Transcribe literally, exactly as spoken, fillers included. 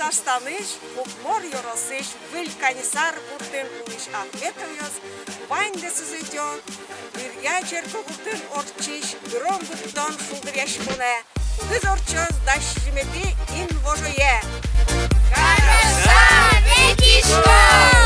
Татарстанысь Кукмор ёросысь Выль Канисар гуртын улӥсь Ахметовъёс ваньдэс ӧтё Быръя черкогуртын ортчись Гырон-Гуттон шулдыръяськонэ. Кудӥз ортчоз дас сизьыметӥ инвожое. Карыса ветлӥськом!